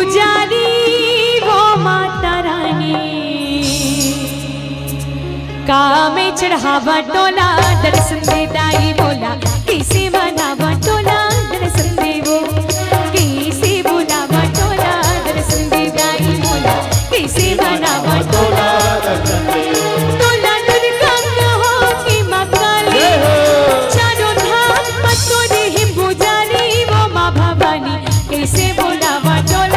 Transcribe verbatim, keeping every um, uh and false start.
जारी वो माता रानी, का मैं चढ़ावा टोला, दर्शन दे दाई मोला, कइसे मनावा टोला, दर्शन दे वो, कइसे बुलावा टोला, दर्शन दे दाई मोला, कइसे मनावा टोला। टोला दुर्गा कहो कि माँ काली, चारों धाम म तोरे ही पुजारी, वो माँ भवानी, कइसे बुलावा टोला।